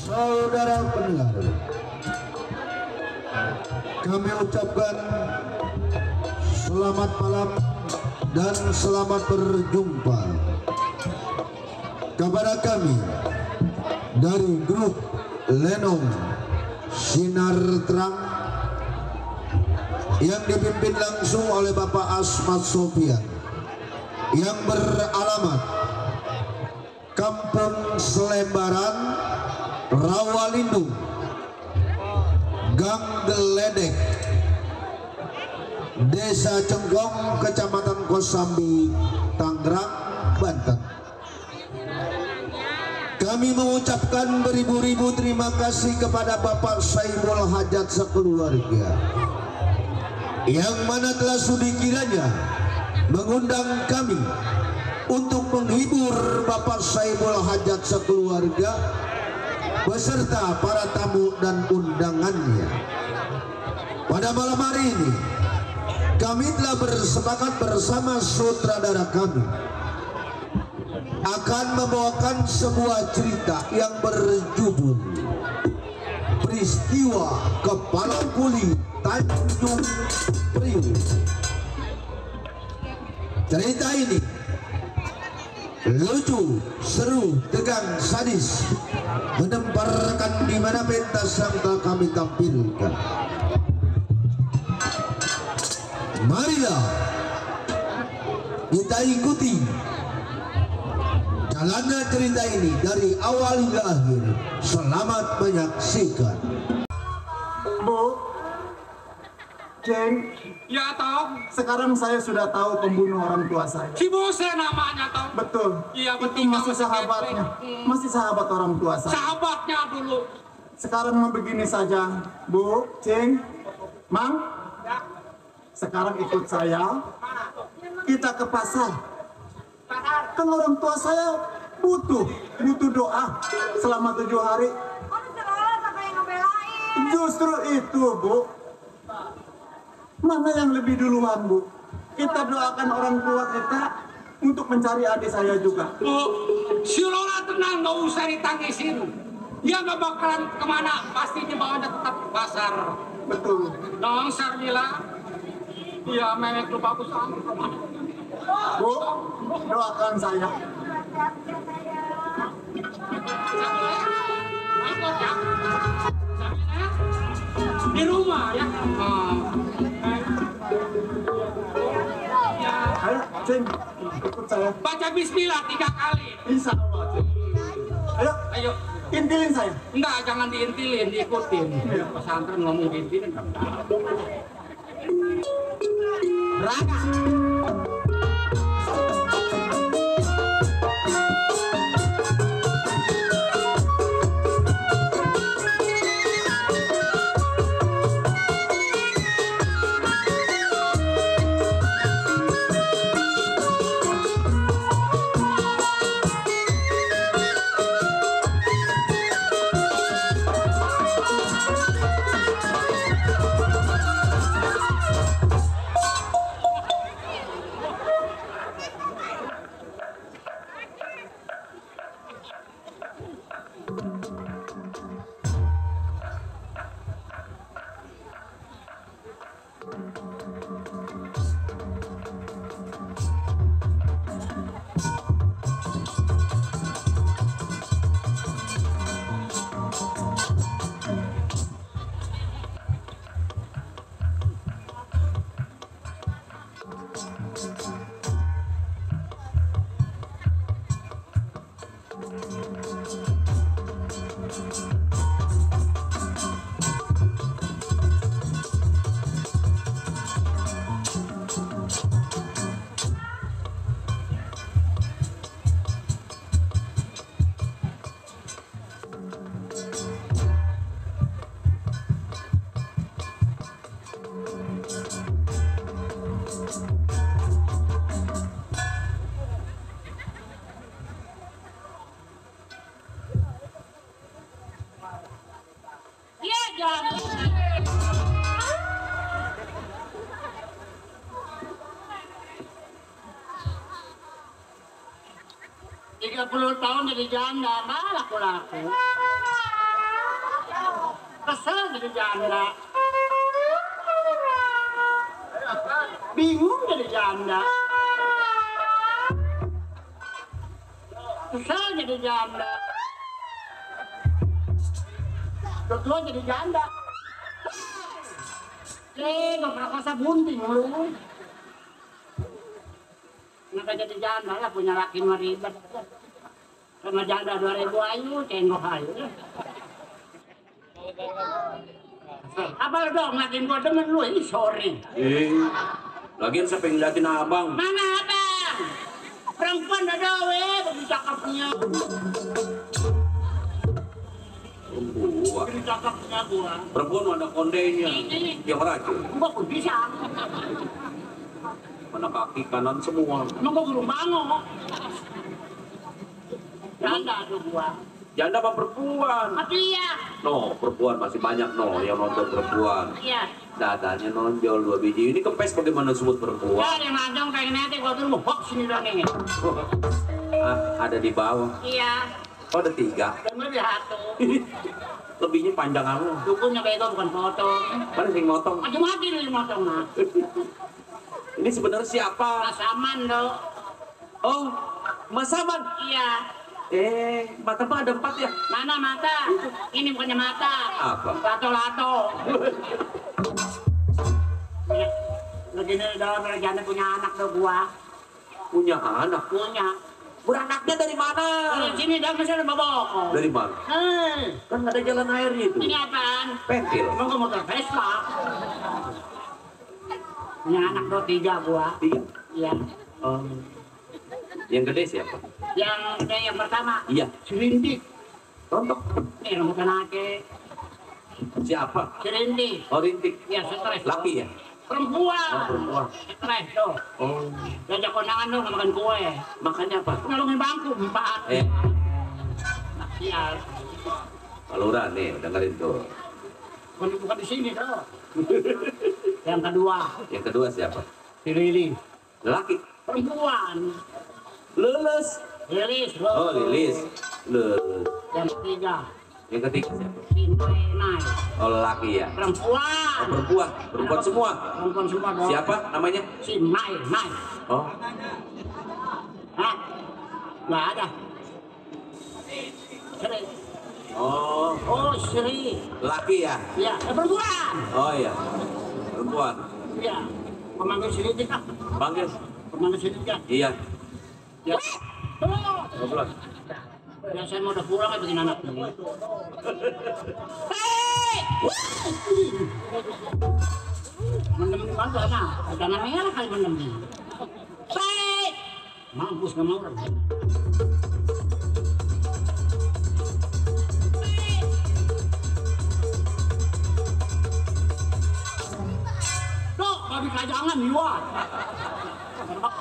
Saudara pendengar, kami ucapkan selamat malam dan selamat berjumpa kepada kami dari grup Lenong Sinar Terang yang dipimpin langsung oleh Bapak Asmat Sofian yang beralamat Kampung Selembaran, Rawalindung, Gang Geledek, Desa Cenggong, Kecamatan Kosambi, Tangerang, Banten. Kami mengucapkan beribu-ribu terima kasih kepada Bapak Saiful Hajat sekeluarga yang mana telah sudi kiranya mengundang kami untuk menghibur Bapak Saiful Hajat sekeluarga beserta para tamu dan undangannya. Pada malam hari ini kami telah bersepakat bersama sutradara kami akan membawakan sebuah cerita yang berjudul Peristiwa Kepala Kuli Tanjung Priuk. Cerita ini lucu, seru, tegang, sadis, menemparkan di mana pentas yang telah kami tampilkan. Marilah kita ikuti jalannya cerita ini dari awal hingga akhir. Selamat menyaksikan. Bu, Ceng, ya toh, sekarang saya sudah tahu pembunuh orang tua saya. si Bose namanya toh. Betul. Iya, Itu betul, masih kamu sahabatnya, sekepek. masih sahabat orang tua saya. Sahabatnya dulu. Sekarang mau begini saja, Bu, Ceng, Mang. Ya, Sekarang ikut saya, kita ke pasar. Kan orang tua saya butuh doa selama 7 hari. Justru itu, Bu. Mana yang lebih duluan, Bu? Kita doakan orang tua kita untuk mencari adik saya juga. Bu, si Lola tenang, nggak usah ditangisin. Dia nggak bakalan kemana, pasti dibawanya tetap ke pasar. Betul. Dong, Sarmila. Iya, memek lu bagus amat. Bu, doakan saya. Ikut ya. Di rumah ya. Ya. Ayo, Ceng, ikut saya. Baca bismillah 3 kali. Insya Allah, Ceng. Ayo, Ayo. intilin saya. Enggak, jangan diintilin, diikutin. Pesantren ngomong diintilin. Berangkat. 30 tahun jadi janda, nggak laku-laku. Kesel jadi janda. Bingung jadi janda. Kesel jadi janda. Kedua jadi janda. Gak perkosa bunting lu. Kenapa jadi janda lah, punya laki mah ribet. Sama janda 2000 ayu, tengok ayu. Apa dong ngeliatin gua demen lu, ini sorry. Lagian siapa yang ngeliatin abang? Mana abang? Perempuan ada begitu cakepnya. Perempuan. Begitu cakepnya gua. Perempuan ada kondenya. Yang racun. Gua pun bisa. Mana kaki kanan semua. Emang gua belum bangun. Janda tuh gua. Janda apa perempuan? Mati ya. No, perempuan masih banyak no yang nonton perempuan. Iya. Dadanya nonjol 2 biji. Ini kempes bagaimana sebut perempuan? Ya yang ngajong kayak nanti gua tuh box ini dong ini. Ada di bawah. Iya. Oh, ada 3. Dan lebih satu. Lebihnya panjang kamu. Dukunya bego bukan foto. Mana sing motong? Mati-mati nih motong mah. Ini sebenarnya siapa? Saman dong. Oh, Mas Saman. Iya. Mata mah ada 4 ya? Mana mata? Ini bukannya mata. Apa? Lato-lato. Begini dong, janda punya anak tuh gua. Punya anak. Punya. Beranaknya dari mana? Dari sini dah masih ada babok. Dari mana? Kan ada jalan airnya itu. Ini apaan? Pentil. Emang gua motor Vespa. Punya anak tuh 3 gua. 3. Iya. Yang gede siapa? Yang pertama. Iya. Si Rindik. Tontok. Nih rambut anaknya. Siapa? Si Rindik. Oh, Rintik. Iya, stres. Laki ya? Perempuan. Oh, perempuan. Stres tuh. Oh. Diajak kondangan dong makan kue. Makannya apa? Ngalungin bangku 4. Iya. Saluran nih, dengerin tuh. Bukan di sini tuh. Yang kedua. Yang kedua siapa? Si Lili. Laki. Perempuan. Lulus. Lilis. Oh, Lilis. Lulus. Yang ketiga. Yang ketiga siapa? Si Nay. Oh, laki ya. Perempuan. Oh, perempuan. Perempuan semua. Perempuan semua dong. Siapa namanya? Si Nay. Oh, Hah? Nggak ada. Sri. oh, Oh, Sri. laki ya. Iya, perempuan. Oh iya, perempuan. Iya. Pemanggil Sri kan? Panggil. Pemanggil Sri kan? Iya. Ya. Ngobrol. Ya saya mau udah pulang ya bikin anak ini. Hei! Mendem bantu anak. Jangan merah kali mendem. Hei! Mampus gak mau orang. Tuh, babi kajangan liwat.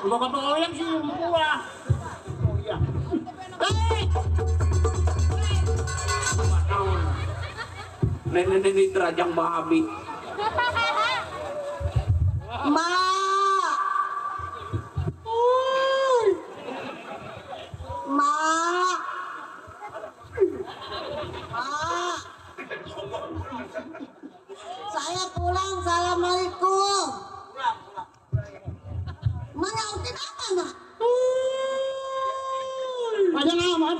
Gua kata yang sih gua. Oh iya. Hei! Nenek ini terajang babi. Ma. Ma. Saya pulang, assalamualaikum. Ma nyautin apa, Mak? Panjang amat.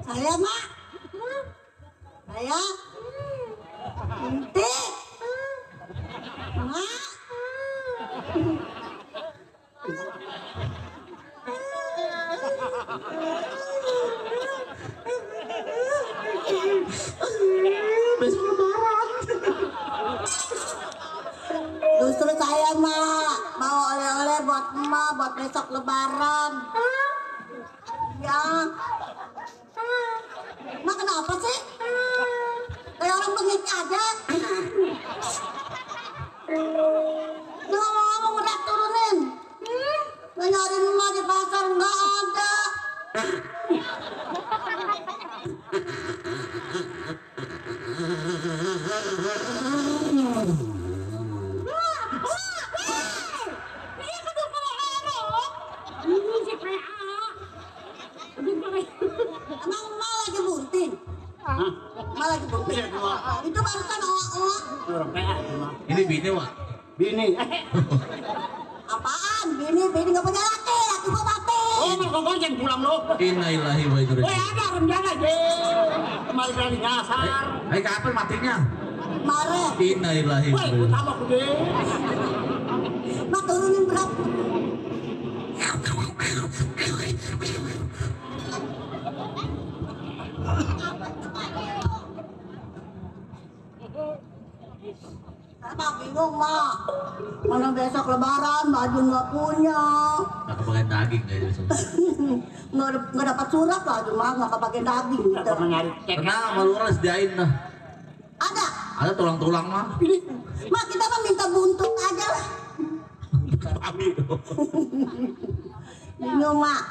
Saya, Mak. Saya. Nanti. Mak. Besok lebaran. Justru saya, Mak, mau oleh-oleh buat emak, buat besok lebaran. Ya. Mak kenapa sih? Kayak orang bengik aja. Dia ngomong-ngomong udah turunin. Nggak nyariin emak di pasar, nggak ada. Orang PA cuma. Ini bini Wak. Bini. Apaan? Bini nggak punya laki gua mati. Oh, mau gonceng pulang lo. Innalillahi wa inna ilaihi Woi, ada rencana aja. Kemarin dari nyasar. Hai kapan matinya? Mare. Innalillahi wa Woi, inna gue ilaihi tambah gede. Mak turunin berat. Mak bingung mak. Mana besok lebaran baju nggak punya. Nggak kebagian daging ya itu. Nggak dapat surat baju mak nggak kepake daging gitu. Kita mau nyari cek. Tenang, malu orang sediain lah. Ada. Ada tulang-tulang mah. Mak kita mah minta buntut aja lah. Bingung mak.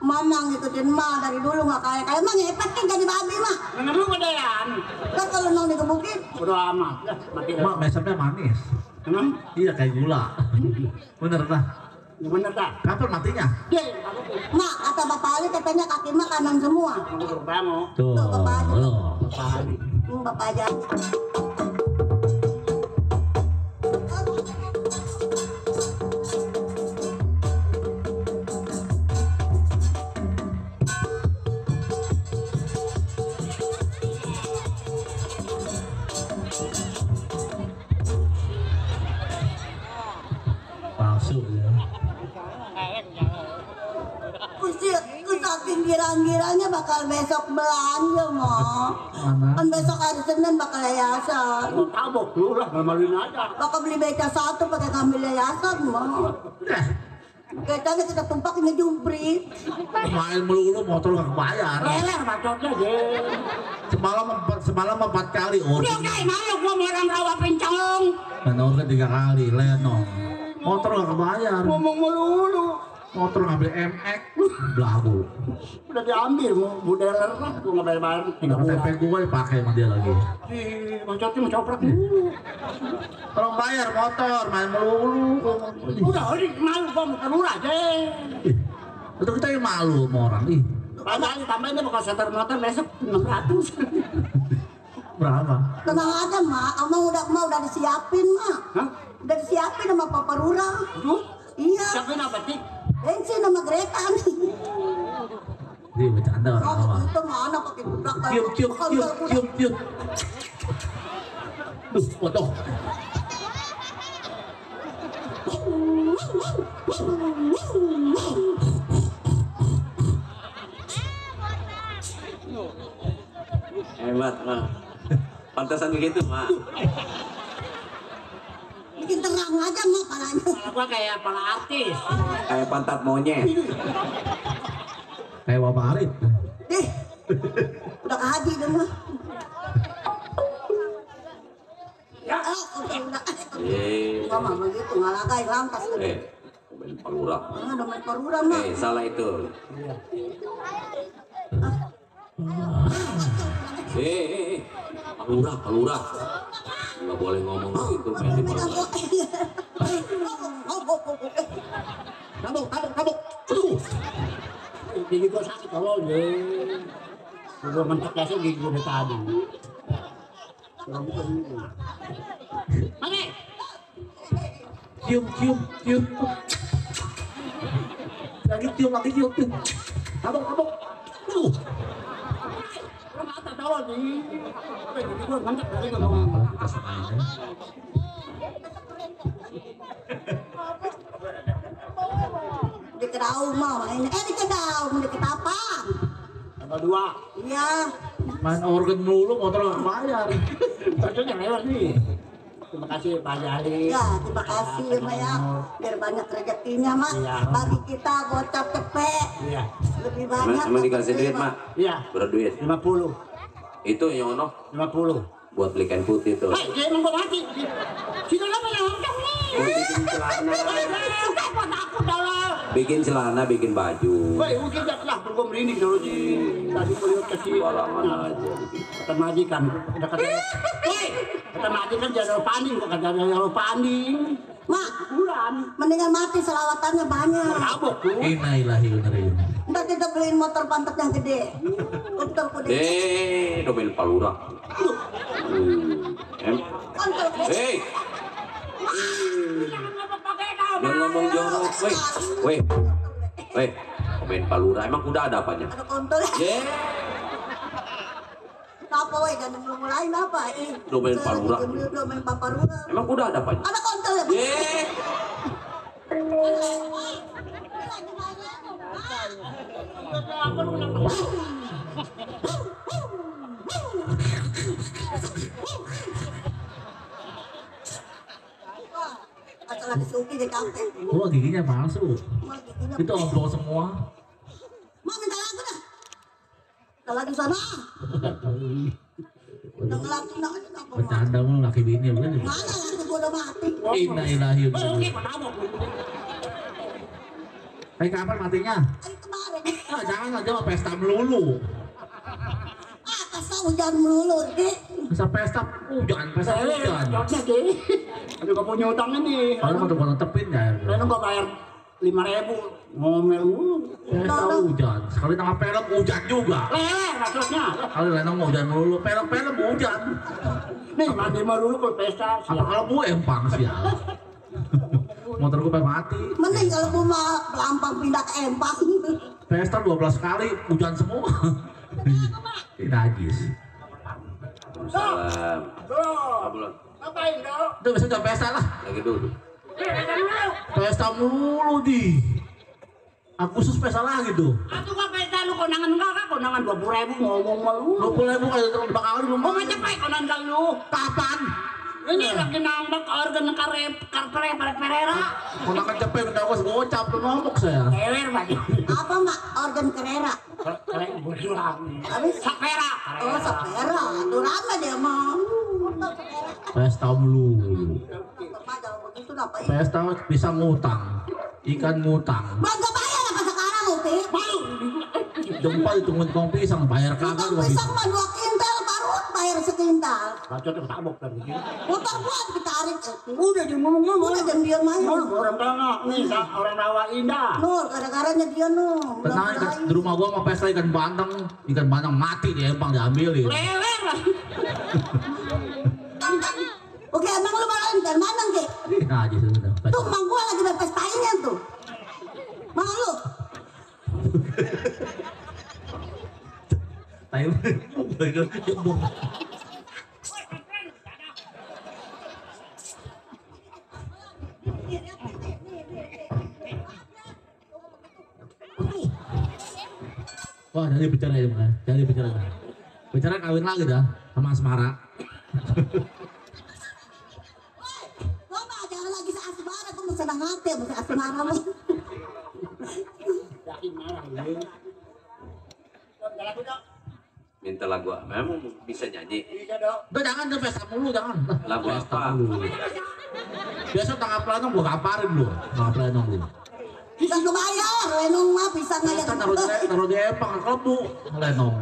Mamang ngikutin mak dari dulu nggak kayak mak ngepet kan jadi babi mak. Mana lu kedayan? Kan kalau mau dikebukin. Bodo amat. Mati dah. Mak mesemnya manis. Emang? Iya kayak gula. Bener lah. Yang bener tak? Kapan matinya? Ye, Mak kata bapak Ali katanya kaki mak kanan semua. aku kamu. Tuh. Tuh, Bapak aja. Tuh. Pahali. Bapak aja. Palsu ya. Saking girang-girangnya bakal besok belanja mau. Mana? Kan besok hari Senin bakal yayasan. Mau tabok lu lah, maluin aja. Bakal beli beca satu pakai ngambil yayasan mau. Kayaknya kita tumpah ini jumpri. Main melulu motor gak kebayar. Leler bacotnya deh. Semalam 4 kali Udah order. kayak mana gua mau orang rawa pencong. Dan order 3 kali lenong. Motor gak kebayar. Ngomong melulu. Motor ngambil MX belagu. Udah diambil mau budeler lah, gua nggak bayar-bayar. Tidak KTP gue dipakai sama dia lagi. Si bacotnya mau coprak dulu. Tolong bayar motor, main melulu. Udah, ini malu gua mau keluar aja. Ih, itu kita yang malu sama orang. Ih, Padahal tambahin deh bakal setor motor besok 600. berapa? Tenang aja mak, Amang udah disiapin mak. Hah? Udah disiapin sama Papa Rura. Aduh, Iya, siapin apa sih? bensin sama Greta nih. Ih, bercanda orang Oh, sama. itu mana pakai budak kan? Cium. Duh, waduh. Hebat, Mak. Pantasan begitu, Mak. Bikin terang aja mak palanya. Kalau gua kayak para artis. Kayak pantat monyet. Kayak Bapak Arif. Deh, udah ke haji kan mah. Ya. Udah. Yeay. Mama begitu ngalakai lantas kan. Main palurah. Udah main Papa Rura mah. Salah itu. Palurah. Nggak boleh ngomong begitu, main di palurah. Tabuk. Gigi gua sakit kalau deh. Gua mentok kasih gigi gua dari tadi. Mana? Cium. Lagi cium. Tabuk. Mata tolong nih. Gigi gua mentok dari ngomong. Kita sengaja. Di Kedau mah main. Di Kedau, di Ketapang. Tanggal 2. Iya. Main organ dulu, motor nggak bayar. Cocoknya lewat nih. Terima kasih Pak Jali. Ya, terima kasih ya Mak ya. Biar banyak rezekinya Mak. Iya. Bagi kita gocap cepet. Iya. Lebih banyak. Emang dikasih duit, Mak? Iya. Berapa duit? 50. Itu yang ono 50. buat beli kain putih tuh. Hei, dia emang gua mati. Sini apa yang ngomong nih? Bikin celana, Buat aku dalam. bikin celana, bikin baju. Woi, mungkin gak lah, gua merinding dulu sih. Tadi gua lihat kecil. Barangan aja. Kata majikan, udah kata. Woi, kata majikan jangan paning, gua kata jangan paning. Mak, Bulan. mendingan mati selawatannya banyak. Tabok tuh. Innalillahi wa inna ilaihi. Ntar kita beliin motor pantat yang gede. Motor kuda. Domain palurah. kontol. Hei. Jangan ngomong jorok, weh, main palura, emang kuda ada apanya? Ada kontol. Yeah. Apa weh, jangan belum mulai apa? Domain palura. Domain paparura. Emang kuda ada apanya? Ada kontol ya? Yeah. Asal ada suki di kafe. Wah giginya palsu. Wah, giginya. Itu ompong semua. Mau minta lagu dah. Minta lagu sana. Udah ngelaki nak aja apa? Bercanda mulu laki bini bukan? Mana lagu gua udah mati. Inna ilahi wa inna ilaihi. Kapan matinya? Hari kemarin. Ah, jangan aja mah pesta melulu. Ah, kasih hujan melulu, Dik. Bisa pesta hujan, pesta hujan. Aduh, gak punya utang ini. Kalau mau tuh netepin ya. Lalu gak bayar 5.000, ngomel mulu. Pesta hujan. Sekali tengah pelek hujan juga. Leher maksudnya. Kali lenong mau hujan melulu, pelek-pelek hujan. Nih mandi dulu kalau pesta. Apa kalau gue empang sih ya? Motor gue pengen mati. Mending kalau gua mah pelampang pindah ke Empang. Pesta 12 kali hujan semua. Ini najis. Salam. Tuh, Abulon. ngapain dong? Itu bisa udah pesta lah. Lagi duduk. Pesta mulu di. Agustus pesta lagi tuh. Aku gak pesta lu konangan enggak, konangan 20.000 ngomong malu. 20.000 kali terus bakal lu. Mau ngecek pak konangan lu. Kapan? Ini lagi nambah organ karpere Pereira. Mau makan cepet udah gue gocap tuh ngomong saya. Leher pak. Apa mak? Organ kerera. Keren berjuang. Habis Sapera. oh sepera. Tuh rame dia mah. Pesta mulu. Apa kalau begitu apa ini? Pesta bisa ngutang. Ikan ngutang. Bangga bayar apa sekarang Uti? Malu. Jempol ditungguin tukang pisang bayar kagak Tukang gua pisang mah 2 kintal baru bayar sekintal. Bacot yang tabok tadi. Motor gua ditarik Uti. Udah dia ngomong-ngomong. Udah jam dia main. Malu orang tengah nih orang rawa indah. Nur, gara-garanya dia Nur. Tenang ikan, di rumah gua mau pesta ikan bandeng mati dia empang diambilin. Leher lah. Oke, emang lu malah ikan mana Ki? Nah aja sudah. Tuh emang gua lagi berpestainnya tuh. Mau lu? Tahu. Wah, jadi bicara ya, Mas. Jadi bicara. Bicara kawin lagi dah sama Asmara. Gua mah jangan lagi seasmara, gua mau senang hati sama seasmara mah. Yakin marah ini. Minta lagu apa? Memang bisa nyanyi. Bisa dong. Udah jangan deh pesta mulu jangan. Lagu Pesta apa? mulu. Biasa tanggal pelanong gua kaparin lu. Tanggal pelanong lu. Bisa kebayar, Lenong mah bisa ngajak. Kita taruh di empang kalau tuh lenong.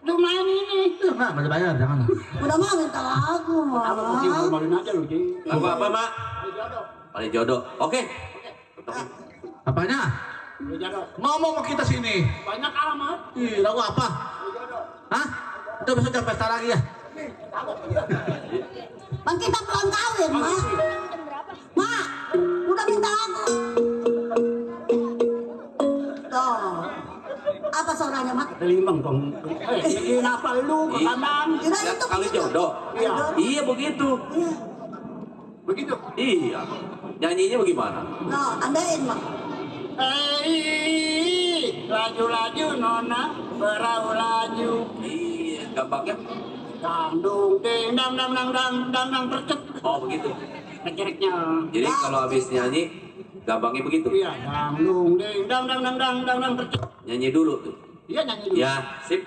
Lu main ini. Nah, masih bayar jangan. Udah mah minta lagu mah. Apa mesti ngomongin aja lu, Ji. Lagu apa, Mak? Paling jodoh. Oke. Apanya? Lu jodoh. Ngomong sama kita sini. Banyak alamat. Ih, lagu apa? Hah? Itu besok jam pesta lagi ya? Bang kita belum kawin, Mak. Mak, udah minta lagu. Tuh. Apa suaranya, Mak? Kelimbang dong. Bikin apa lu ke kanan? Kira Ya, itu kali jodoh. Iya. Iya begitu. Begitu. Iya. Nyanyinya bagaimana? No, andain, Mak. Laju-laju nona, berau laju. Iya, gampangnya. Dangdung ding dang dang dang dang dang dang percet. Oh begitu. Keceriknya. Jadi kalau habis nyanyi, gampangnya begitu. Iya, dangdung ding dang dang dang dang dang dang percet. Nyanyi dulu tuh. Iya nyanyi dulu. Ya, sip.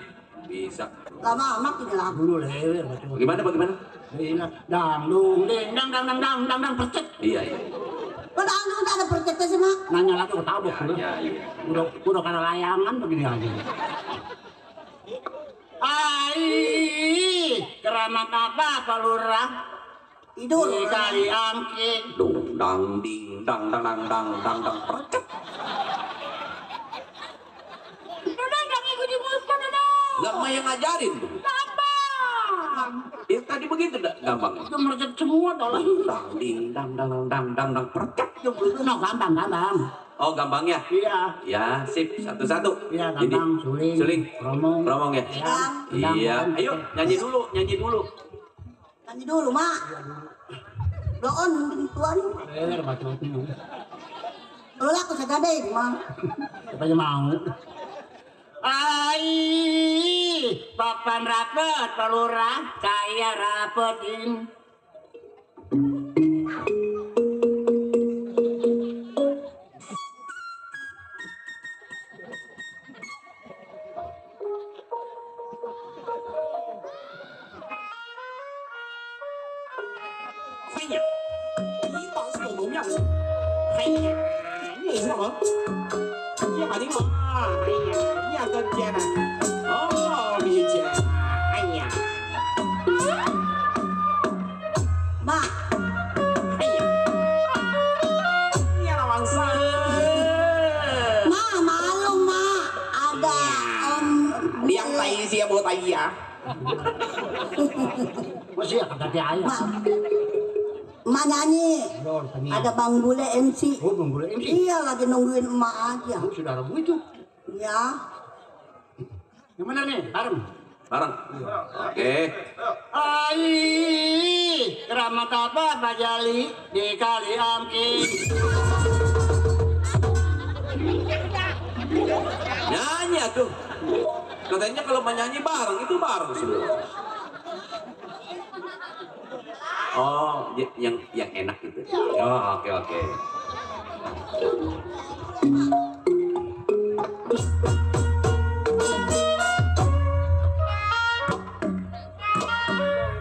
Bisa. Lama amat ini lagu. Dulu leher. Bagaimana? Iya, dangdung ding dang dang dang dang dang dang percet. Iya, iya. Udah ada percetnya sih, Mak. Nanya lagi ke tabok Ya, lu. ya, iya. Udah karena layangan begini aja. Keramat apa Pak Lurah? Tidur. Di kali angking. Dung dang ding dang dang dang dang dang dang percet. Udah jangan ikut di mulut kan udah. Enggak mau yang ngajarin tuh. Apa? Ya tadi begitu gampang. Itu merecet semua tolong. Dang ding dang percet Itu no gampang. Oh gampang ya? Iya. Ya sip satu-satu. Iya Jadi, gampang. Suling. Romong ya. Iya. Ayo nyanyi dulu. Nyanyi dulu, Mak. Doon, mungkin tuan. Bacotnya. Lu laku sagade, Mak. Siapa yang mau? Ai, papan rapet pelurah, saya rapetin. Saya, ini bangsa ngomong yang, saya, ini apa? Dia paling mah, saya, dia kerja nak. Oh, dia, saya, Mak, saya, dia lawan saya. Mak, malu, Mak. Ada om Liang tai siapa tai ya? Masih kata dia ayah. Mak nyanyi. Ada Bang Bule MC. Oh, Bang Bule MC. Iya, lagi nungguin emak aja. Oh, saudara gue itu. Ya. Yang mana nih? Bareng. Oke. Ai, keramat apa Pak Jali di Kali Angking? Nyanyi tuh. Katanya kalau menyanyi bareng itu bareng semua. Oh, yang enak gitu. Oh, oke.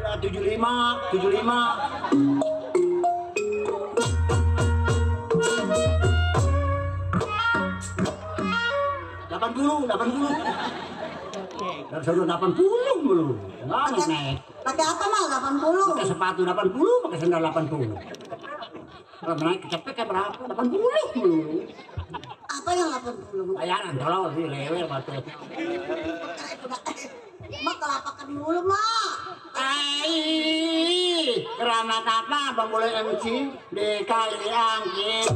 Udah 75. Dari sana 80 dulu. Nggak naik. Pakai apa, Mak? 80. Pakai sepatu 80, pakai sandal 80. Kalau naik kecepet kayak berapa? 80 dulu. Apa yang 80? Bayaran tolong sih lewer batu. Mak kelapakan dulu, Mak. Ai, keramat apa Bang Bule MC di Kali Angking?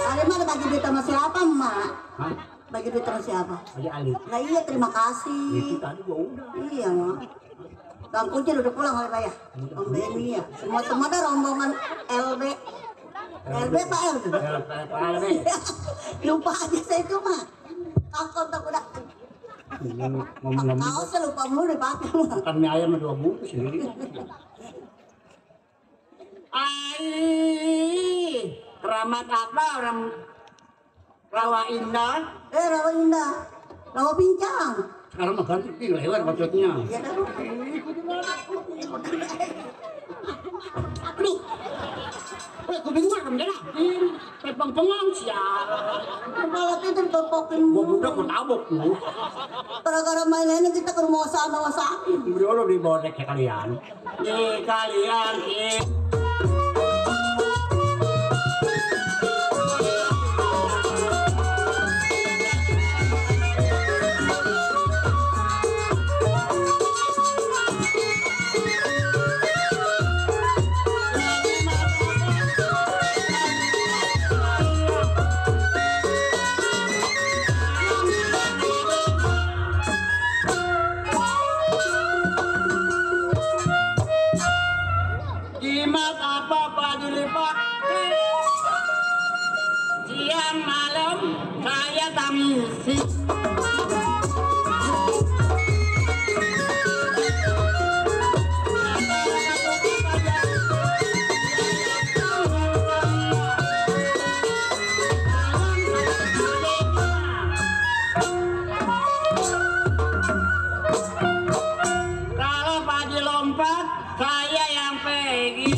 Ada mah bagi duit sama siapa, Mak? Hah? Bagi duit sama siapa? Aja Ali. Nah iya, terima kasih. Itu tadi gua udah. Iya, Mak. Kang Kuncir udah pulang kali, Pak ya? Om Benny ya. Semua ada rombongan LB. LB Pak L. LB. Lupa aja saya itu, Mak. Takut tak udah. Ngomong-ngomong Kaosnya lupa mulu dipakai, Mak. makan mie ayam 2 bungkus sendiri. Ai, keramat apa orang Rawa Indah? Rawa Indah. Rawa Bincang. Sekarang mah ganti di lewer bacotnya. Ya dah. Aduh, aku bingung kan dia nakin, pepang pengang sial. Kepala kita ditopokin Gua mulu. budak gua tabok lu. Gara-gara main ini kita ke rumah sama sakit. Beliau lo di bawah dek kalian. Di kalian jimat apa Pak dilipat siang malam saya tamisi. Kalau pagi lompat saya yang pegang.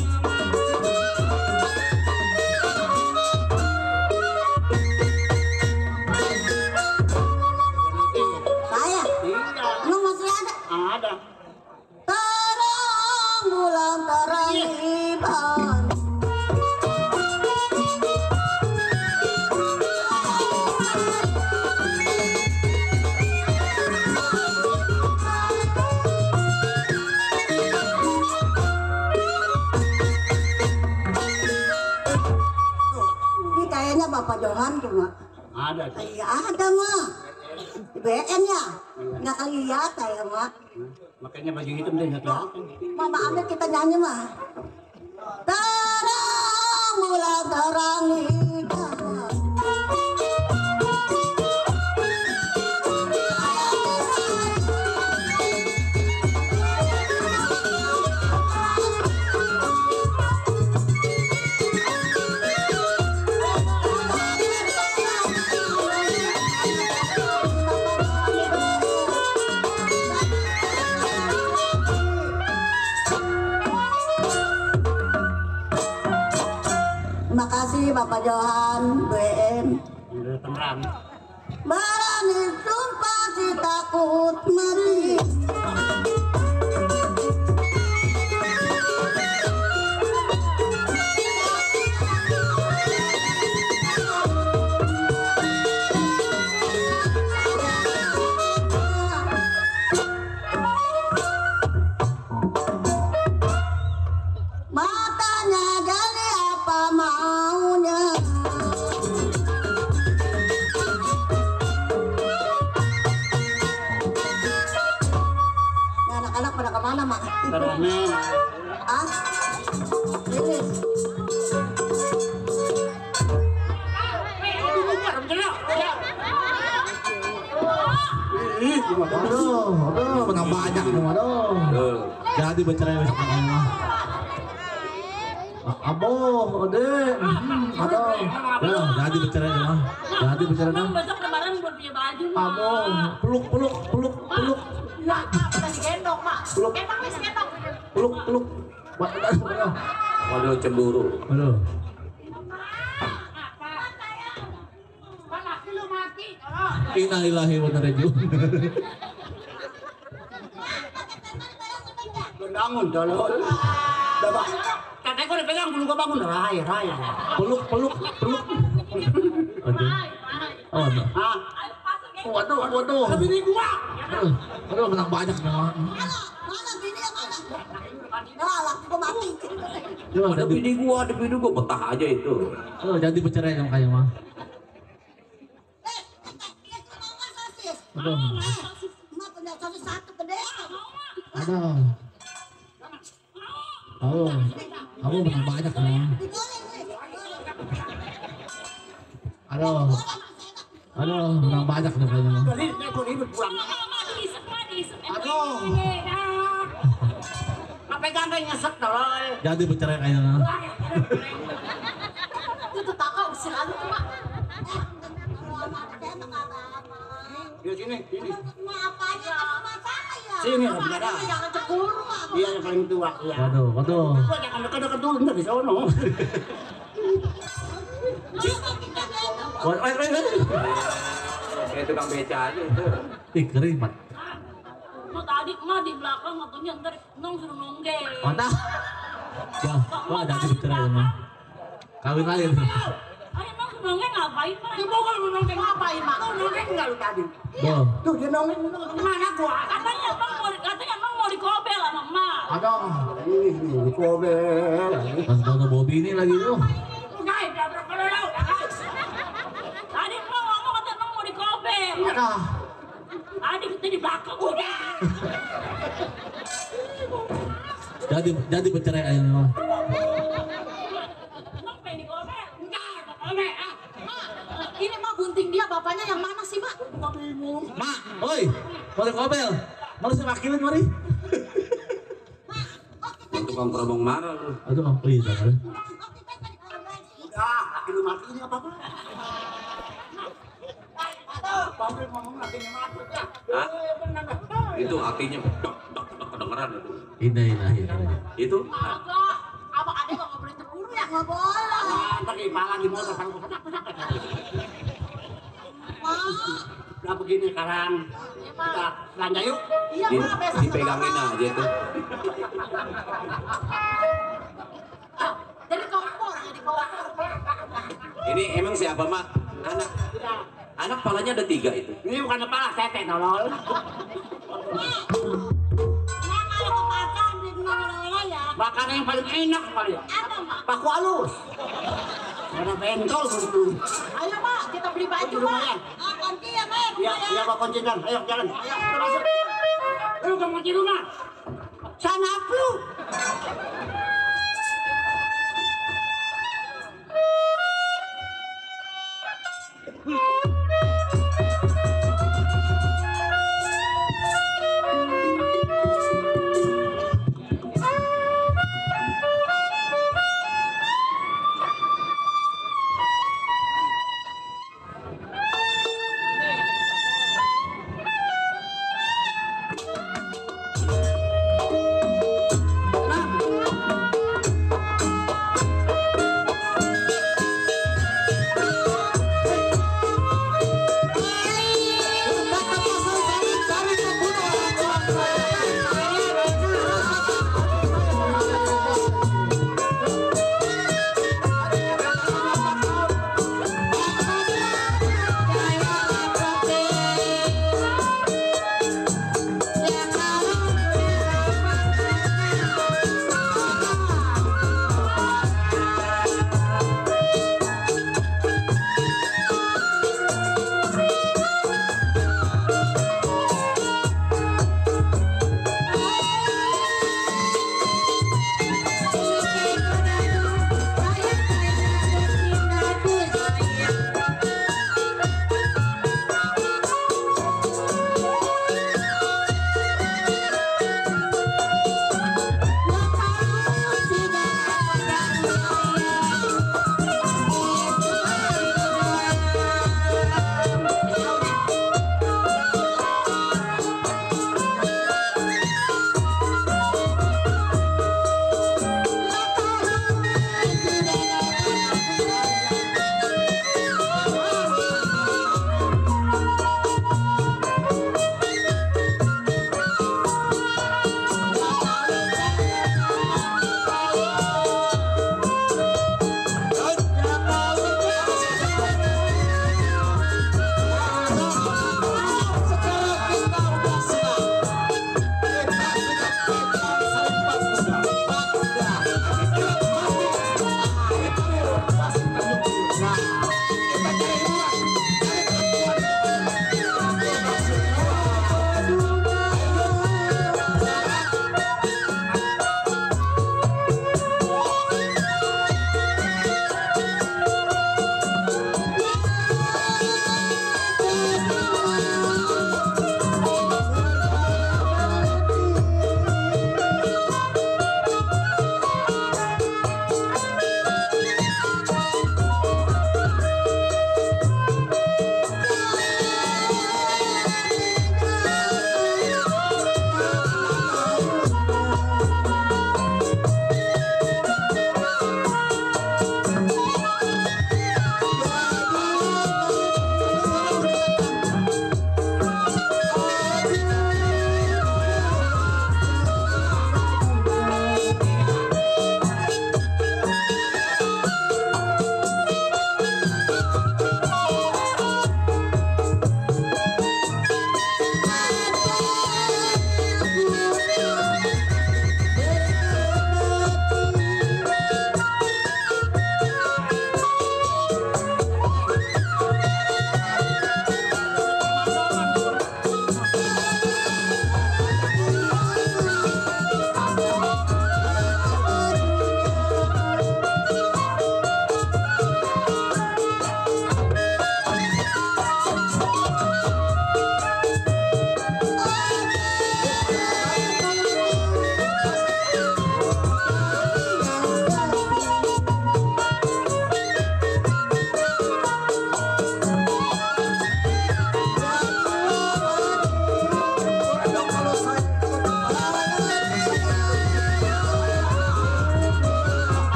HP-nya Bapak Johan tuh, Mak. Ada. Iya ada, Mak. BN ya? Nggak kelihatan ya, Mak. Makanya baju hitam dia nggak kelihatan. Mama ambil kita nyanyi, Mak. Terang bulan terang nikah. Terima kasih Bapak Johan, BN. Udah tenang. Berani sumpah si takut mati. Matanya gali apa maunya. Nah, anak-anak pada kemana, Mak? Terang. Ah? Ini. Aduh, menang banyak nih, aduh. Tuh. Jadi bercerai besok kakaknya. Aboh, Ode. Aduh. Ya, jadi bercerai mah. Jadi bercerai dah. Besok lebaran buat punya baju. Aboh, peluk. Nah, kita digendong, Mak. Peluk. Gendong, Miss, gendong. Peluk. Aduh. Waduh cemburu. Aduh. Pak, laki lu mati. Tolong. Innalillahi wa inna ilaihi raji'un. Bangun tolong. Dapat. Kakek gua dipegang belum gua bangun. Raya. Peluk. Aduh. Oh, no. Ah, Waduh. tapi ini gua. Aduh, menang banyak nih, mah. Mana bini yang mana? Nah, laki gua mati. Yo, Ada bini gua betah aja itu. jadi bercerai dong kayak mah. Dia cuma nggak sosis. Aduh. Mak punya sosis satu gede. Aduh. Aku menang banyak nih. Digoreng, nih. Aduh, menang banyak nih kayaknya mah. Jadi gua ribet pulang. Aduh. Apa gandeng nyesek tolong. Jadi bercerai kayaknya mah. Itu tetangga usir aja tuh, Mak. Di sini. Mau apanya sama saya? Sini lah biar dah. Jangan cemburu, Mak. Iya yang paling tua ya. Waduh. Gua jangan dekat-dekat dulu ntar di sono. Wait. Kayak tukang beca aja itu. Ih, kering, Mat. Mau tadi mah di belakang waktunya ntar nong suruh nonggeng. Mantap. Ya, wah jadi bercerai mah. Kawin lagi nih. Ayo nong suruh nonggeng ngapain, Mak? Ibu kalau mau nongkrong ngapain, Mak? Kau nongkrong enggak lu tadi? Tuh. Tuh dia nongkrong mana gua? Katanya emang mau dikobel sama Mak. Aduh. Ini kobel. Pas foto Bobby ini lagi tuh. Guys, tadi Mak ngomong katanya emang mau dikobel. Aduh. Tadi kita di belakang udah. Jadi bercerai aja mah. Emang pengen dikobel? Enggak, kobel. Ini mah gunting dia, bapaknya yang mana sih, Mak? Mak, oi, boleh kobel. Mari saya wakilin mari. Tukang kerobong marah lu. Aduh, apa itu? Udah, laki lu mati ini apa-apa. Pamri ngomong lakinya mati ya. Hah? Itu artinya kedengeran itu. Ini. Itu Agak, abang adek nggak boleh cemburu ya? Nggak boleh. Ntar di pala di motor kan pesak. Udah begini sekarang. Kita belanja yuk. Iya, di, Mak, besok dipegangin aja tuh. jadi kompor, jadi kompor. Ini emang siapa mak? Anak palanya ada 3 itu. Ini bukan kepala tete tolol. Nah, kalau ke pasar beli kemana-mana ya. Makanan yang paling enak kali ya. Apa, Mak? Paku halus. Ada bentol begitu. Ayo Mak, kita beli baju Rumah Mak. ya. Kunci ya, Mak. Iya Pak kunci dan. Ayo jalan. Ayo kita masuk. Lu kamu kunci rumah. Sana lu.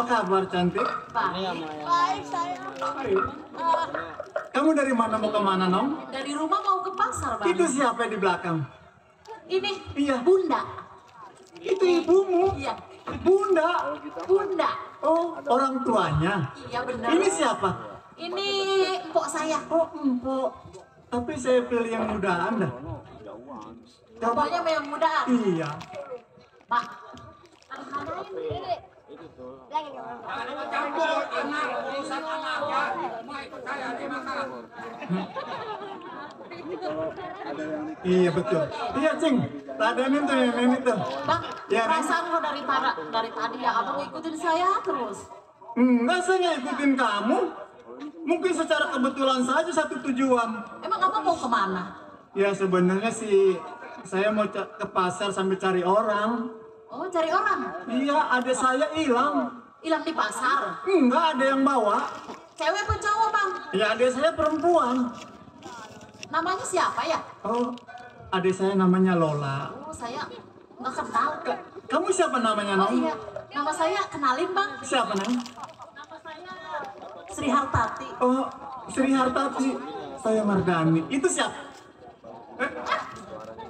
kabar cantik? Baik. Baik saya. Kamu dari mana mau kemana, Nong? Dari rumah mau ke pasar, Bang. Itu siapa di belakang? Ini Iya. Bunda. Itu ibumu? Iya. Bunda? Bunda. Oh, orang tuanya? Iya benar. Ini siapa? Ini empok saya. Oh, empok. Tapi saya pilih yang mudaan dah. Bapaknya yang mudaan. Iya. Pak. Iya betul. Iya, Cing. Ladenin tuh yang ini tuh. Bang, Ya, perasaan kok dari tadi ya abang ngikutin saya terus. Enggak, saya nggak ikutin kamu. Mungkin secara kebetulan saja satu tujuan. Emang abang mau kemana? Ya sebenarnya sih saya mau ke pasar sambil cari orang. Oh, cari orang. Iya, adik saya hilang. Hilang di pasar. Enggak ada yang bawa. Cewek apa cowok, Bang? Ya adik saya perempuan. Namanya siapa ya? Oh, adik saya namanya Lola. Oh, saya nggak kenal. Kamu siapa namanya, Oh Nong? iya, nama saya kenalin, Bang. Siapa, Nong? Nama saya Sri Hartati. Oh, Sri Hartati. Saya Mardani. Itu siapa?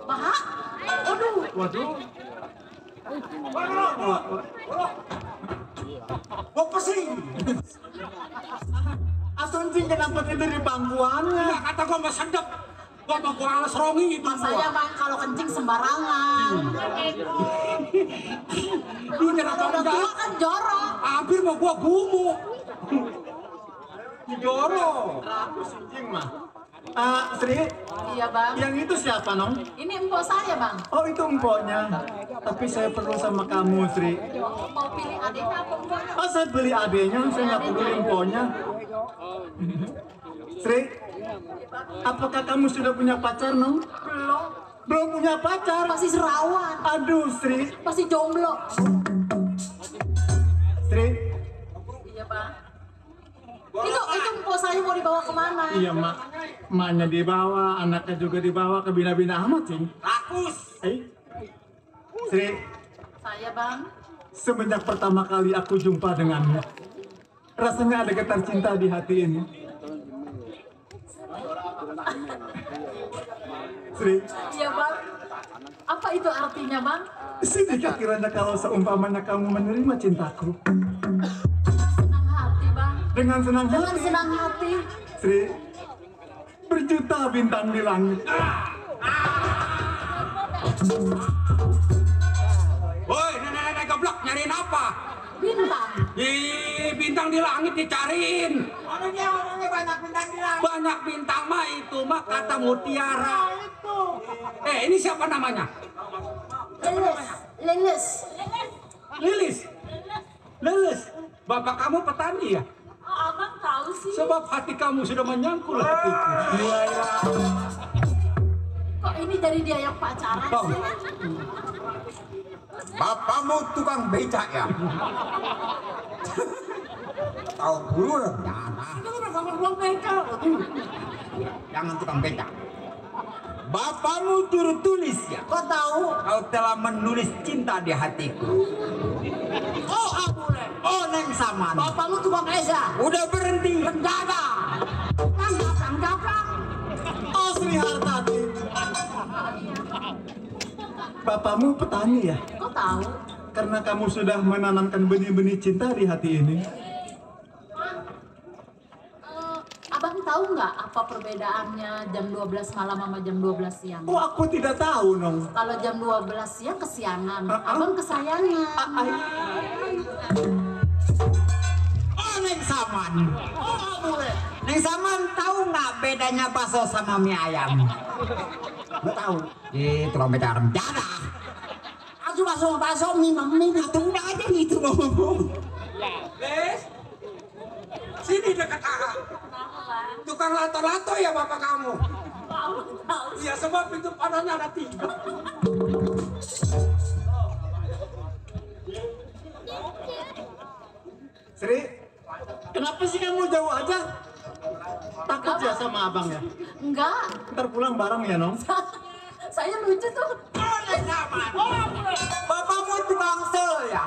Bah, aduh. Waduh. Apa sih? Asuncing kenapa tidur di pangkuannya? Kata gua mah sedep. Gua mau gua alas rongi itu. Mas saya, Bang, kalau kencing sembarangan. Ini kenapa Kalau udah tua enggak? kan jorok. Hampir mau gua gumu. Joro. Aku sinjing mah. Sri, Iya, Bang. yang itu siapa, Nong? Ini empok saya, Bang. Oh, itu empoknya. Tapi saya perlu sama kamu, Sri. Mau pilih adiknya apa enggak? Oh, saya beli adenya, saya nggak peduli empoknya. Sri, apakah kamu sudah punya pacar, Nong? Belum. Belum punya pacar? Masih serawan. Aduh, Sri. Masih jomblo. Sri, Iya, Bang. Itu empok saya mau dibawa kemana? iya, Mak. Maknya dibawa, anaknya juga dibawa ke bina-bina amat, Cing. Rakus. Sri, Saya, Bang. semenjak pertama kali aku jumpa denganmu, rasanya ada getar cinta di hati ini. Sri, Iya, Bang. Apa itu artinya, Bang? sedikit kiranya kalau seumpamanya kamu menerima cintaku Senang hati, Bang. dengan senang Dengan hati. senang hati. Sri, berjuta bintang di langit. Woi, nenek-nenek goblok nyariin apa? Bintang. Di bintang di langit dicariin. Orangnya banyak bintang di langit. Banyak bintang mah itu mah kata mutiara. Ini siapa namanya? Lilis. Lilis. Lilis. Bapak kamu petani ya? Oh, abang tahu sih. Sebab hati kamu sudah menyangkul hatiku. Kok ini dari dia yang pacaran Bang. sih? Bapakmu tukang becak ya? Tahu dulu jangan tukang becak. Bapakmu turut tulis ya? Kok tahu? Kau telah menulis cinta di hatiku. Oh, Abule. Oh, Neng Saman. Bapakmu tukang Eza. Udah berhenti. Penjaga. Gampang. Oh, Sri Hartati. Bapakmu petani ya? Kok tahu? Karena kamu sudah menanamkan benih-benih cinta di hati ini. Abang tahu nggak apa perbedaannya jam 12 malam sama jam 12 siang? Oh, aku tidak tahu, Nong. Kalau jam 12 siang kesiangan, Ah. abang kesayangan. Oh, Neng Saman. Neng Saman tahu nggak bedanya bakso sama mie ayam? Nggak tahu. Tukang becak rencana. Aku bakso mie Itu udah aja gitu ngomong. Les, sini dekat kakak. Tukang lato-lato ya bapak kamu? Iya, sebab itu panahnya ada 3. Sri, kenapa sih kamu jauh aja? Takut ya sama abang ya? Enggak, Ntar pulang bareng ya, Nong? saya lucu tuh. Bapakmu tukang sol ya?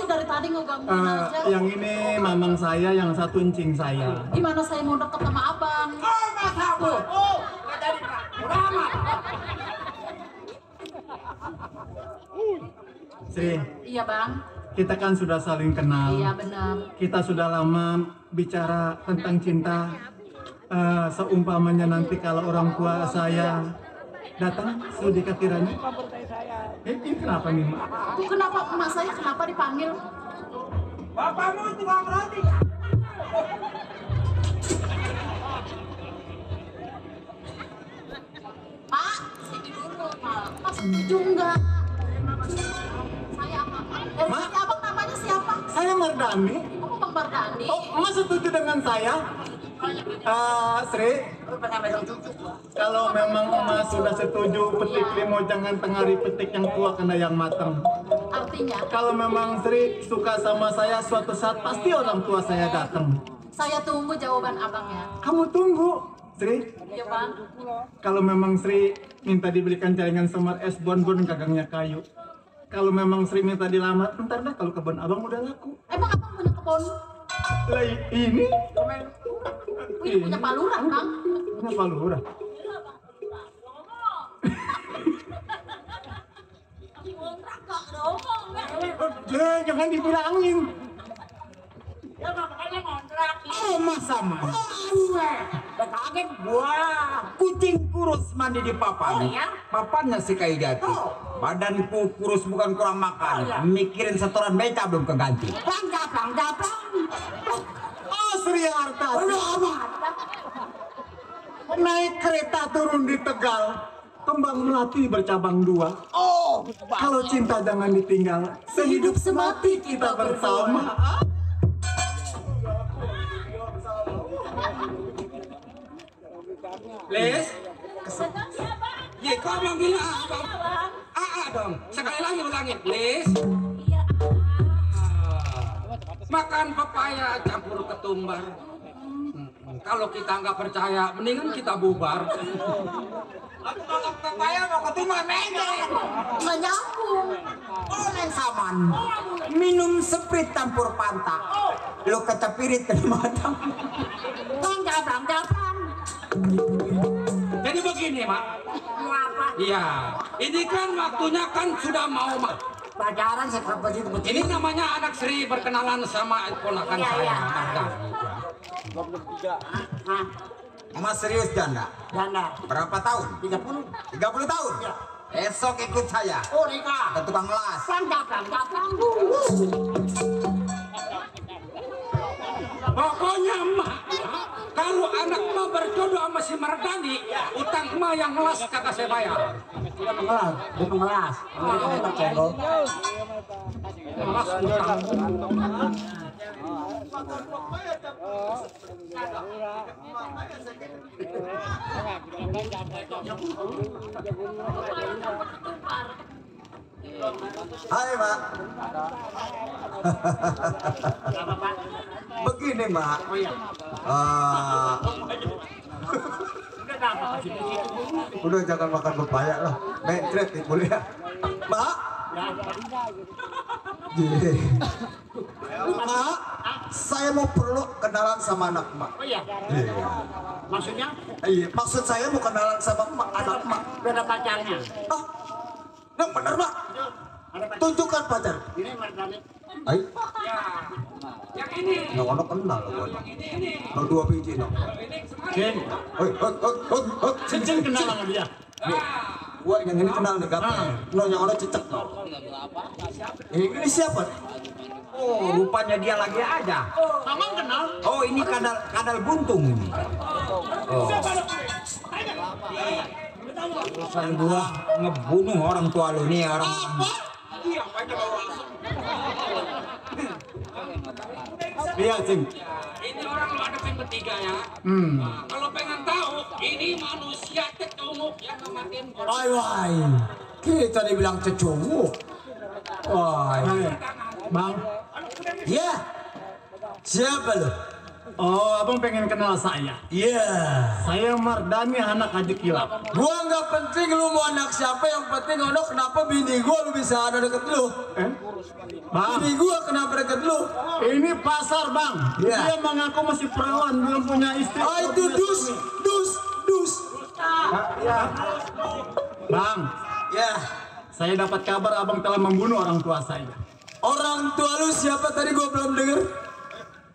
dari tadi ngegangguin aja. Yang ini mamang saya, yang satu encing saya. Gimana saya mau deket sama abang? Nggak jadi, Pak. Udah amat. Sri, Iya bang. kita kan sudah saling kenal. Iya benar. Kita sudah lama bicara tentang cinta. Seumpamanya nanti kalau orang tua saya datang, Sudika kiranya. Ini kenapa nih, Mak? Kenapa emak saya kenapa dipanggil? Bapakmu tukang roti. Pak, sini dulu Pak. Mas setuju enggak? Saya apa? Ma? Saya abang namanya siapa? Saya Mardani. Kamu Bang Bardani. Oh, Mas setuju dengan saya? Sri, kalau memang Mas sudah setuju, petik limo jangan tengari petik yang tua kena yang matang. Artinya, Kalau memang Sri suka sama saya, suatu saat pasti orang tua saya datang. saya tunggu jawaban abangnya. Kamu tunggu, Sri. Iya bang. Kalau memang Sri minta dibelikan jaringan semar es bonbon gagangnya kayu. Kalau memang Sri minta dilamar, ntar dah kalau kebun abang udah laku. Emang abang punya kebun? Lah ini? Ini punya paluran bang. Kenapa lurah? Jangan dibilangin. Oh masa mas, Kaget gua. kucing kurus mandi di papan. Oh, ya? Papannya si kayu jati. Badanku kurus bukan kurang makan. Mikirin setoran beca belum keganti. Bang. Oh Sri Hartati. Naik kereta turun di Tegal. Kembang melati bercabang dua. Oh, Kalau cinta jangan ditinggal. Sehidup semati kita bersama. Les. Ya, kau manggil abang. Dong. Sekali lagi ulangin. Les. Makan pepaya campur ketumbar. Kalau kita nggak percaya, mendingan kita bubar. Aku makan pepaya mau ketumbar mengeng. Nggak nyambung. Oh neng saman, minum sprite campur Fanta. Lo kecepirit ke mata. Bang. Jadi begini, Mak. Iya, ini kan waktunya kan sudah mau, Mak. Pacaran seberapa sih? Ini namanya anak Sri berkenalan sama ponakan saya, Mardani. Mas serius janda? Janda. Berapa tahun? 30. 30 tahun? Esok ikut saya Oh nikah. ke tukang las. Pokoknya emak, kalau anak emak berjodoh sama si Mardani, utang emak yang ngelas kagak saya bayar. Dia mengelas. Ngelas utang. Hai Mak. Begini Mak. Udah jangan makan pepaya lah. Mentret nih boleh ya. Mak. Mak, saya mau perlu kenalan sama anak Mak. Oh iya. Maksudnya Iya, maksud saya mau kenalan sama Mak, anak Mak. beda pacarnya. Ah, yang benar Mak. Tunjukkan pacar. Ini Mardani. Ayo, Yang ini, nggak ono kenal loh. ini. Kalau 2 biji no. Jen, Cincin kenal sama dia. Gua yang ini kenal nih kapan? No yang ono cecek no. Ini siapa? Oh, rupanya dia lagi aja. Mamang kenal. Oh, ini kadal buntung ini. Oh. Urusan gua ngebunuh orang tua lu nih orang. Iya, banyak orang. Iya, Cing. Ini orang lu hadapin bertiga ya. Nah, kalau pengen tahu, ini manusia cecunguk yang ngematin orang. Wai, kita dibilang cecunguk. Wah, Bang, ya. Siapa lu? Oh, abang pengen kenal saya? Iya. Saya Mardani, anak Haji Kilap. Gua nggak penting lu mau anak siapa, yang penting ono kenapa bini gua lu bisa ada deket lu. Bang, Bini gua kenapa deket lu? ini pasar bang. Iya. Dia mengaku masih perawan, belum punya istri. Ah itu dus. Bang, Ya. saya dapat kabar abang telah membunuh orang tua saya. Orang tua lu siapa tadi gua belum denger?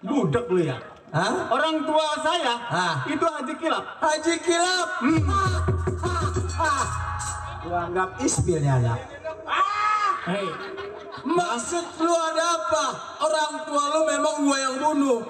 Budak lu ya. Hah? Orang tua saya Hah? itu Haji Kilap. Haji Kilap. Gua anggap isbilnya anak. Hei, Maksud lu ada apa? Orang tua lu memang gua yang bunuh.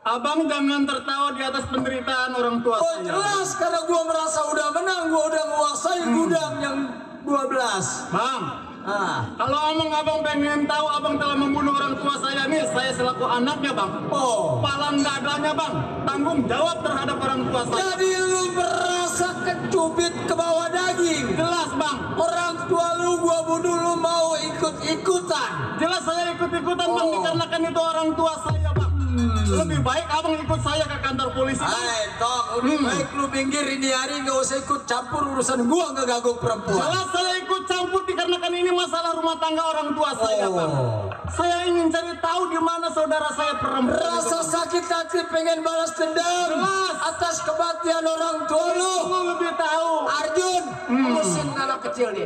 abang jangan tertawa di atas penderitaan orang tua Oh saya. jelas, karena gua merasa udah menang, gua udah menguasai gudang yang 12. Bang, Ah. kalau abang pengen tahu abang telah membunuh orang tua saya nih, saya selaku anaknya bang. Oh. Palang dadanya bang, tanggung jawab terhadap orang tua saya. Jadi lu merasa kecubit ke bawah daging. Jelas bang, Orang tua lu gua bunuh, lu mau ikut-ikutan. jelas saya ikut-ikutan bang, Oh. dikarenakan itu orang tua saya bang. Lebih baik abang ikut saya ke kantor polisi bang. Hai, Tok, lebih baik lu minggir ini hari, nggak usah ikut campur urusan gua ngeganggu perempuan. Jelas saya ikut campur dikarenakan ini masalah rumah tangga orang tua saya bang. Oh. Saya ingin cari tahu di mana saudara saya perempuan. Rasa sakit hati pengen balas dendam Jelas. atas kematian orang tua lu. Lu lebih tahu. Arjun, urusin anak kecil nih.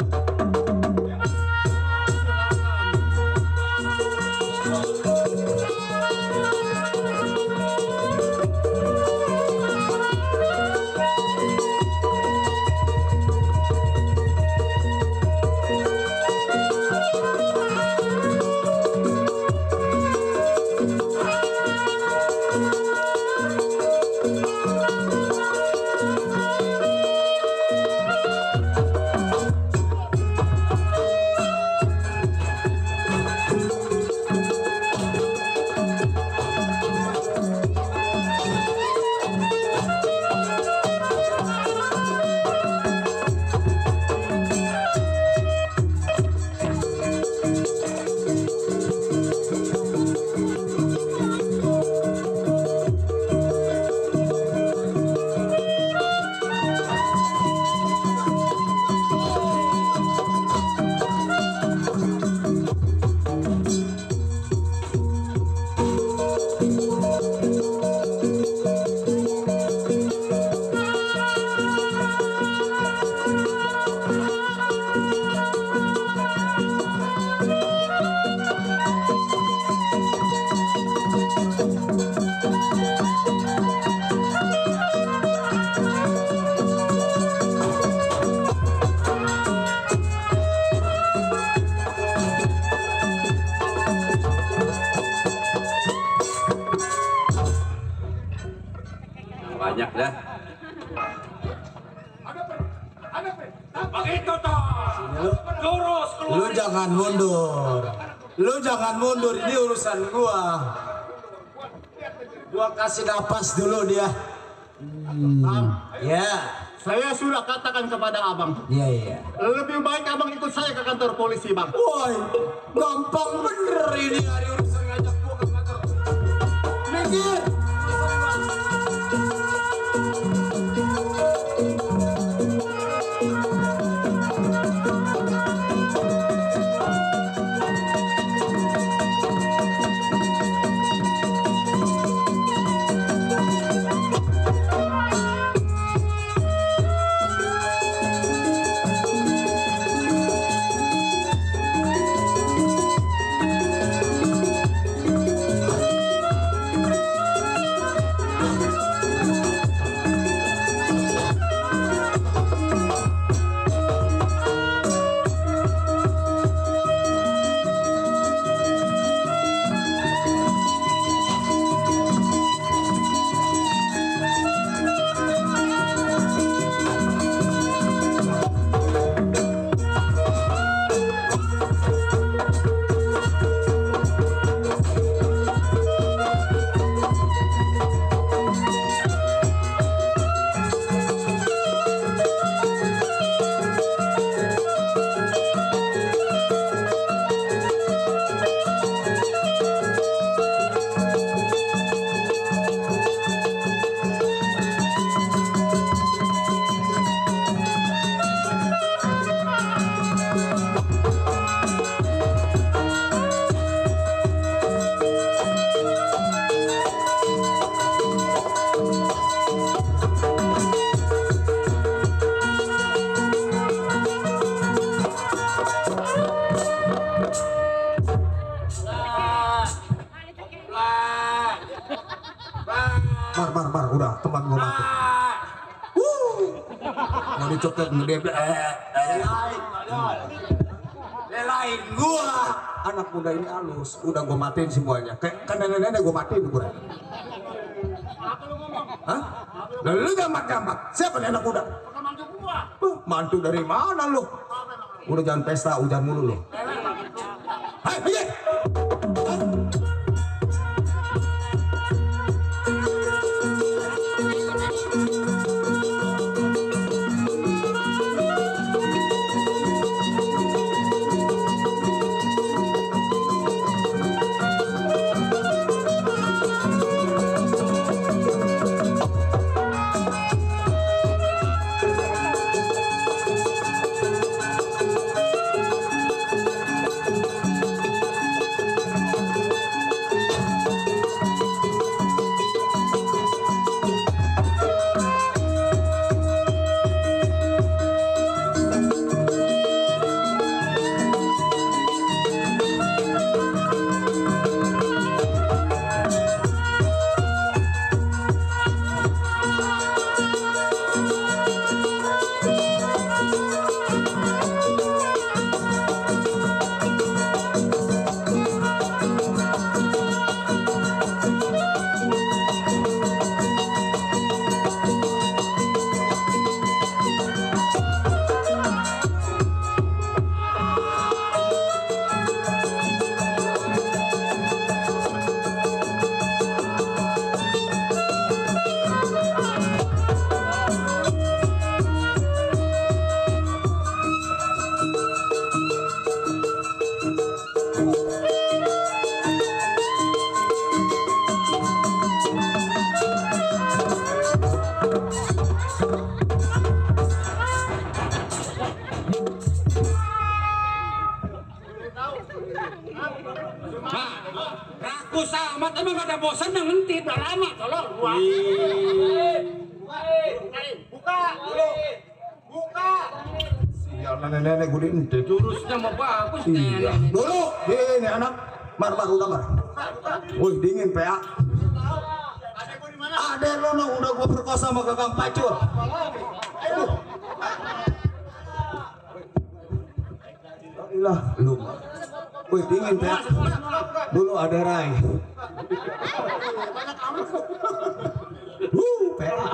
Banyak dah. Begitu toh. Lurus keluar. Lu jangan mundur. Lu jangan mundur, ini urusan gua. Gua kasih napas dulu dia. Bang, Ya. saya sudah katakan kepada abang. Iya. Lebih baik abang ikut saya ke kantor polisi bang. Woi, gampang bener ini hari urusan ngajak gua ke kantor. Minggir. Mau dicoket ngedep. Lain gua. Anak muda ini halus. Udah gua matiin semuanya. Kayak kan nenek-nenek gua matiin gua. Hah? Lalu gamak-gamak. Siapa nih anak muda? Mantu dari mana lu? Udah jangan pesta hujan mulu lu. Hai, pergi. Rakus amat emang ada bosan yang ngentip udah lama tolong buka dulu buka Sial nenek-nenek gue diintip. jurusnya mau bagus Iya. Dulu ini anak mar udah mar. Woi dingin PA. Ada lo no udah gua perkosa sama kakang pacur. Ilah lu. Woi dingin PA. Dulu ada Rai. PA.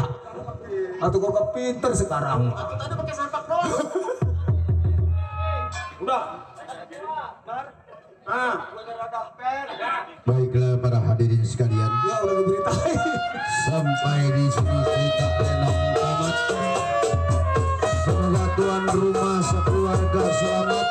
Atau gua kepinter sekarang. tadi pakai sempak doang udah nah Baiklah para hadirin sekalian, Ya udah diberitain. sampai di sini cerita enak tamat. Semoga tuan rumah sekeluarga selamat